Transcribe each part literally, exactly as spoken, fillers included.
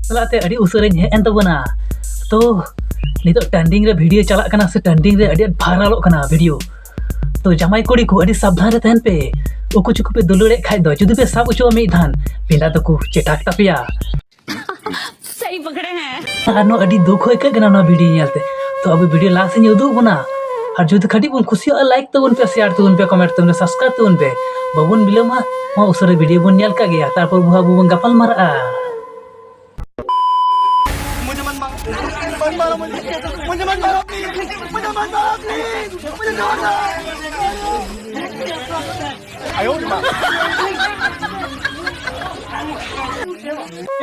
ᱪᱟᱞᱟᱜ ᱛᱮ ᱟᱹᱰᱤ ᱩᱥᱟᱹᱨᱟᱧ ᱦᱮᱡ ᱮᱱ ᱛᱟᱵᱚᱱᱟ᱾ ᱛᱚ, ᱱᱤᱛᱚᱜ trending ᱨᱮ video ᱪᱟᱞᱟᱜ ᱠᱟᱱᱟ ᱥᱮ trending ᱨᱮ ᱟᱹᱰᱤ ᱟᱸᱴ viralᱚᱜ ᱠᱟᱱᱟ video᱾ ᱛᱚ, ᱡᱟᱢᱟᱭ ᱠᱩᱲᱤ ᱠᱚ ᱟᱹᱰᱤ ᱥᱟᱵᱫᱷᱟᱱ ᱨᱮ ᱛᱟᱦᱮᱱ ᱯᱮ᱾ ᱩᱠᱩ ᱪᱩᱠᱩ ᱯᱮ ᱫᱩᱞᱟᱹᱲᱮᱫ ᱠᱷᱟᱡ ᱫᱚ, ᱡᱩᱫᱤ ᱯᱮ ᱥᱟᱵ ᱦᱚᱪᱚᱣᱟ ᱢᱤᱫ ᱫᱷᱟᱱ, ᱯᱮᱸᱫᱟ ᱫᱚᱠᱚ ᱪᱮᱴᱟᱜ ᱛᱟᱯᱮᱭᱟ᱾ सही पकड़े हैं। ᱟᱨ ᱱᱚᱣᱟ ᱟᱹᱰᱤ ᱫᱩᱠ ᱦᱚᱸ ᱟᱹᱭᱠᱟᱹᱜ ᱠᱟᱱᱟ ᱱᱚᱣᱟ video ᱧᱮᱞᱛᱮ᱾ ᱛᱚ, ᱟᱵᱚ video last ᱤᱧ ᱩᱫᱩᱜ ᱵᱚᱱᱟ᱾ ᱟᱨ ᱡᱩᱫᱤ ᱠᱟᱹᱴᱤᱡ ᱵᱚᱱ ᱠᱩᱥᱤᱭᱟᱜᱼᱟ, like ᱛᱟᱵᱚᱱ ᱯᱮ, share ᱛᱟᱵᱚᱱ ᱯᱮ, comment ᱛᱟᱵᱚᱱ ᱯᱮ, subscribe ᱛᱟᱵᱚᱱ ᱯᱮ᱾ ᱵᱟᱵᱚᱱ ᱵᱤᱞᱚᱢᱟ, ᱱᱚᱣᱟ ᱩᱥᱟᱹᱨᱟ video ᱵᱚᱱ ᱧᱮᱞ ᱠᱟᱜ ᱜᱮᱭᱟ, ᱛᱟᱨᱯᱚᱨ ᱵᱚᱱ ᱟᱵᱚ ᱵᱚᱱ ᱜᱟᱯᱟᱞ ᱢᱟᱨᱟᱜᱼᱟ᱾ मुझे मत मारो, मत मारो मुझे, मुझे मत मारो प्लीज, मुझे मत मारो प्लीज, मुझे छोड़ दो।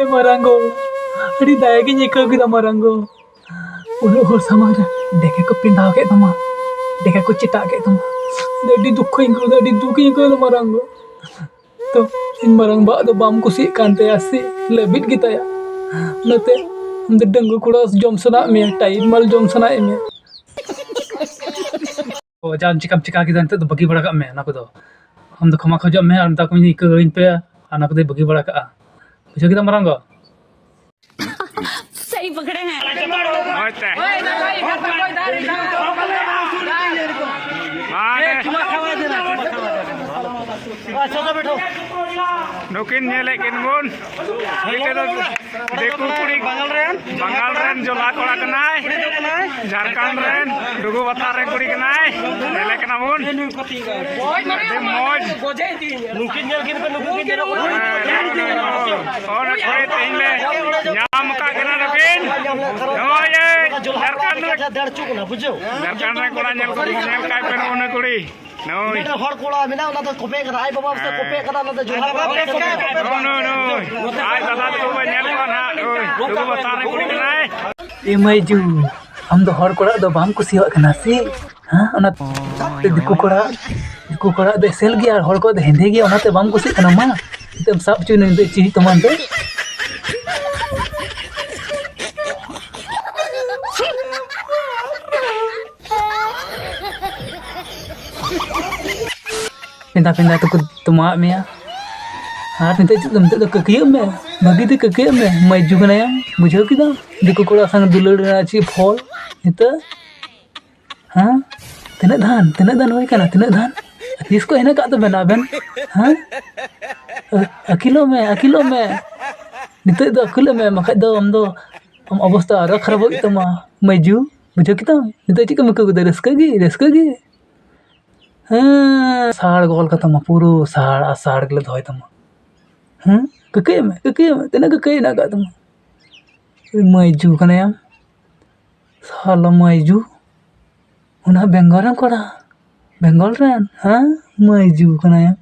ᱮ ᱢᱟᱨᱟᱝᱜᱚ, ᱟᱹᱰᱤ ᱫᱟᱭᱟ ᱜᱤᱧ ᱟᱹᱭᱠᱟᱹᱣ ᱠᱮᱫᱟ ᱢᱟᱨᱟᱝᱜᱚ᱾ ᱩᱱᱟᱹᱜ ᱦᱚᱲ ᱥᱟᱢᱟᱝ ᱨᱮ ᱰᱮᱠᱮ ᱠᱚ ᱯᱮᱸᱫᱟᱣ ᱠᱮᱫ ᱛᱟᱢᱟ, ᱰᱮᱠᱮ ᱠᱚ ᱪᱮᱴᱟᱜ ᱠᱮᱫ ᱛᱟᱢᱟ᱾ ᱟᱹᱰᱤ ᱫᱩᱠᱷᱚᱧ ᱟᱹᱭᱠᱟᱹᱣ ᱫᱟ, ᱟᱹᱰᱤ ᱫᱩᱠᱤᱧ ᱟᱹᱭᱠᱟᱹᱣ ᱫᱟ ᱢᱟᱨᱟᱝᱜᱚ᱾ ᱛᱚ, ᱤᱧ ᱢᱟᱨᱟᱝ ᱵᱟᱜ ᱫᱚ ᱵᱟᱢ ᱠᱩᱥᱤᱭᱟᱜ ᱠᱟᱱ ᱛᱟᱭᱟ ᱥᱮ? ᱞᱟᱹᱵᱤᱫ ᱜᱮᱛᱟᱭᱟ᱾ ᱚᱱᱟᱛᱮ ᱟᱢ ᱫᱚ ᱰᱟᱺᱜᱩᱣᱟᱹ ᱠᱚᱲᱟ ᱡᱚᱢ ᱥᱟᱱᱟᱭᱮᱫ ᱢᱮᱭᱟ, ᱴᱟᱭᱤᱴ ᱢᱟᱞ ᱡᱚᱢ ᱥᱟᱱᱟᱭᱮᱫ ᱢᱮᱭᱟ᱾ ᱚ, ᱡᱟᱢ ᱪᱤᱠᱟᱢ ᱪᱤᱠᱟ ᱠᱮᱫᱟ, ᱱᱤᱛᱚᱜ ᱫᱚ ᱵᱟᱹᱜᱤ ᱵᱟᱲᱟ ᱠᱟᱜ ᱢᱮ ᱚᱱᱟ ᱠᱚᱫᱚ᱾ ᱟᱢ ᱫᱚ ᱠᱷᱟᱢᱟ ᱠᱷᱚᱡᱚᱜ ᱢᱮ ᱟᱨ ᱢᱮᱛᱟ ᱠᱚᱣᱟᱧ ᱤᱠᱟᱹ ᱟᱹᱧ ᱯᱮ, ᱟᱨ ᱚᱱᱟ ᱠᱚᱫᱚᱧ ᱵᱟᱹᱜᱤ ᱵᱟᱲᱟ ᱠᱟᱜᱼᱟ᱾ ᱵᱩᱡᱷᱟᱹᱣ ᱠᱮᱫᱟᱢ ᱢᱟᱨᱟᱝ ᱜᱚ? सही पकड़े हैं। ᱢᱚᱡᱽ ᱛᱮ᱾ ᱢᱟᱱᱮ᱾ ᱱᱩᱠᱤᱱ ᱧᱮᱞᱮᱫ ᱠᱤᱱ ᱵᱚᱱ᱾ ᱢᱤᱫᱴᱮᱡ ᱫᱚ ᱫᱤᱠᱩ ᱠᱩᱲᱤ, ᱵᱟᱝᱜᱟᱞ ᱨᱮᱱ, ᱵᱟᱝᱜᱟᱞ ᱨᱮᱱ ᱡᱚᱞᱟ ᱠᱚᱲᱟ ᱠᱟᱱᱟᱭ, ᱡᱷᱟᱲᱠᱷᱚᱸᱰ ᱨᱮᱱ ᱰᱩᱜᱩ ᱵᱟᱛᱷᱟᱨ ᱨᱮᱱ ᱠᱩᱲᱤ ᱠᱟᱱᱟᱭ᱾ ᱧᱮᱞᱮ ᱠᱟᱱᱟ ᱵᱚᱱ᱾ ᱟᱹᱰᱤ ᱢᱚᱡᱽ᱾ ᱱᱩᱠᱤᱱ ᱧᱮᱞ ᱠᱤᱱ ᱯᱮ, ᱱᱩᱠᱤᱱ ᱠᱤᱱ ᱧᱮᱞᱚᱜ ᱠᱟᱱᱟ᱾ ᱦᱳᱭ, ᱱᱩᱠᱤᱱ ᱧᱮᱞ ᱠᱤᱱ ᱯᱮ᱾ ᱦᱳᱭ, ᱱᱩᱠᱤᱱ ᱧᱮᱞ ᱠᱤᱱ ᱯᱮ᱾ ᱱᱩᱠᱤᱱ ᱧᱮᱞ ᱠᱤᱱ ᱯᱮ᱾ ᱱᱚᱜᱼᱚᱭ ᱡᱚᱞᱦᱟ ᱡᱷᱟᱲᱠᱷᱚᱸᱰ ᱠᱚᱲᱟ ᱨᱮ᱾ ᱠᱟᱛᱷᱟ ᱫᱟᱹᱲ ᱦᱚᱪᱚ ᱠᱟᱱᱟ, ᱵᱩᱡᱷᱟᱹᱣ? ᱡᱷᱟᱲᱠᱷᱚᱸᱰ ᱨᱮ ᱠᱚᱲᱟ ᱧᱮᱞ ᱠᱚ, ᱧᱮᱞ ᱠᱟᱭ ᱯᱮ, ᱱᱩᱜᱼᱩ ᱱᱩᱭ ᱠᱩᱲᱤ᱾ ᱱᱩᱭ᱾ ᱢᱤᱫᱴᱮᱱ ᱦᱚᱲ ᱠᱚᱲᱟ ᱢᱮᱱᱟᱜ, ᱚᱱᱟ ᱫᱚ ᱠᱚᱯᱮ ᱠᱟᱱᱟ, ᱟᱡ ᱵᱟᱵᱟ ᱥᱮ ᱠᱚᱯᱮ ᱠᱟᱱᱟ, ᱚᱱᱟ ᱫᱚ ᱡᱚᱞᱦᱟ ᱠᱚᱲᱟ ᱠᱚᱯᱮ ᱠᱟᱱᱟ᱾ ᱱᱩᱭ, ᱱᱩᱭ, ᱱᱩᱭ᱾ ᱟᱡ ᱫᱟᱫᱟ ᱛᱟᱠᱚ ᱠᱚ ᱧᱮᱞ ᱠᱚᱣᱟ ᱱᱟᱦᱟᱜ, ᱱᱩᱭ᱾ ᱱᱩᱠᱩ ᱵᱟᱛᱟᱨ ᱨᱮ ᱠᱩᱲᱤ ᱠᱟᱱᱟᱭ᱾ ᱮ ᱢᱟᱹᱭ ᱡᱩ, ᱟᱢ ᱫᱚ ᱦᱚᱲ ᱠᱚᱲᱟ ᱫᱚ ᱵᱟᱢ ᱠᱩᱥᱤᱭᱟᱜ ᱠᱟᱱᱟ ᱥᱮ? ᱦᱮᱸ, ᱚᱱᱟ ᱫᱤᱠᱩ ᱠᱚᱲᱟ, ᱫᱤᱠᱩ ᱠᱚᱲᱟ ᱫᱚ ᱮᱥᱮᱞ ᱜᱮᱭᱟ ᱟᱨ ᱦᱚᱲ ᱠᱚᱲᱟ ᱫᱚ ᱦᱮᱸᱫᱮ ᱜᱮᱭᱟ, ᱚᱱᱟᱛᱮ ᱵᱟᱢ ᱠᱩᱥᱤᱜ ᱠᱟᱱᱟ᱾ ᱢᱟ, ᱱᱤᱛᱚᱜ ᱮᱢ ᱥᱟᱵ ᱦᱚᱪᱚᱭ ᱱᱩᱭ ᱫᱚ ᱪᱮᱫ ᱦᱩᱭᱩᱜ ᱛᱟᱢᱟ ᱮᱱᱛᱮ? ᱯᱮᱸᱫᱟ ᱯᱮᱸᱫᱟ ᱛᱮᱠᱚ ᱛᱚᱢᱟᱣᱟᱜ ᱢᱮᱭᱟ᱾ ᱟᱨ ᱱᱤᱛᱚᱜ ᱪᱮᱫ ᱫᱚ, ᱱᱤᱛᱚᱜ ᱫᱚ ᱠᱟᱹᱠᱭᱟᱹᱜ ᱢᱮ᱾ ᱵᱷᱟᱹᱜᱤ ᱛᱮ ᱠᱟᱹᱠᱟᱹᱭᱟᱜ ᱢᱮ, ᱢᱟᱹᱭᱡᱩ ᱠᱟᱱᱟᱭᱟᱢ, ᱵᱩᱡᱷᱟᱹᱣ ᱠᱮᱫᱟᱢ? ᱫᱤᱠᱩ ᱠᱚᱲᱟ ᱥᱟᱝ ᱫᱩᱞᱟᱹᱲ ᱨᱮᱱᱟᱜ ᱪᱮᱫ ᱯᱷᱚᱞ ᱱᱤᱛᱚᱜ? ᱦᱮᱸ? ᱛᱤᱱᱟᱹᱜ ᱫᱷᱟᱱ, ᱛᱤᱱᱟᱹᱜ ᱫᱷᱟᱱ ᱦᱩᱭ ᱠᱟᱱᱟ, ᱛᱤᱱᱟᱹᱜ ᱫᱷᱟᱱ? ᱛᱤᱥ ᱠᱚ ᱦᱮᱱᱟᱜ ᱠᱟᱜ ᱛᱟᱵᱮᱱᱟ ᱟᱵᱮᱱ? ᱦᱮᱸ? ᱟ-, ᱟᱹᱠᱤᱞᱚᱜ ᱢᱮ, ᱟᱹᱠᱤᱞᱚᱜ ᱢᱮ᱾ ᱱᱤᱛᱚᱜ ᱫᱚ ᱟᱹᱠᱤᱞᱚᱜ ᱢᱮ, ᱵᱟᱠᱷᱟᱡ ᱫᱚ ᱟᱢ ᱫᱚ, ᱟᱢ ᱚᱵᱚᱥᱛᱟ ᱟᱨᱚ ᱠᱷᱟᱨᱟᱯᱚᱜ ᱛᱟᱢᱟ, ᱢᱟᱹᱭᱡᱩ᱾ ᱵᱩᱡᱷᱟᱹᱣ ᱠᱮᱫᱟᱢ? ᱱᱤᱛᱚᱜ ᱪᱮᱫ ᱠᱚᱢ ᱟᱹᱭᱠᱟᱹᱣ ᱠᱮᱫᱟ? ᱨᱟᱹᱥᱠᱟᱹ ᱜᱮ, ᱨᱟᱹᱥᱠᱟᱹ ᱜᱮ? ᱦᱮᱸ, ᱥᱟᱲ ᱜᱚᱞ ᱠᱟᱛᱟᱢᱟ, ᱯᱩᱨᱟᱹ ᱥᱟᱲ ᱟᱨ ᱥᱟᱲ ᱜᱮᱞᱮ ᱫᱚᱦᱚᱭ ᱛᱟᱢᱟ᱾ ᱦᱮᱸ, ᱠᱟᱹᱠᱟᱹᱭ ᱢᱮ, ᱠᱟᱹᱠᱟᱹᱭ ᱢᱮ, ᱛᱤᱱᱟᱹᱜ ᱠᱟᱹᱠᱟᱹᱭ ᱦᱮᱱᱟᱜ ᱟᱠᱟᱫ ᱛᱟᱢᱟ? ᱢᱟᱹᱭᱡᱩ ᱠᱟᱱᱟᱭᱟᱢ, ᱥᱟᱞᱟ ᱢᱟᱹᱭᱡᱩ, ᱚᱱᱟ ᱵᱮᱝᱜᱚᱞ ᱨᱮᱱ ᱠᱚᱲᱟ, ᱵᱮᱝᱜᱚᱞ ᱨᱮᱱ, ᱦᱮᱸ, ᱢᱟᱹᱭᱡᱩ ᱠᱟᱱᱟᱭᱟᱢ᱾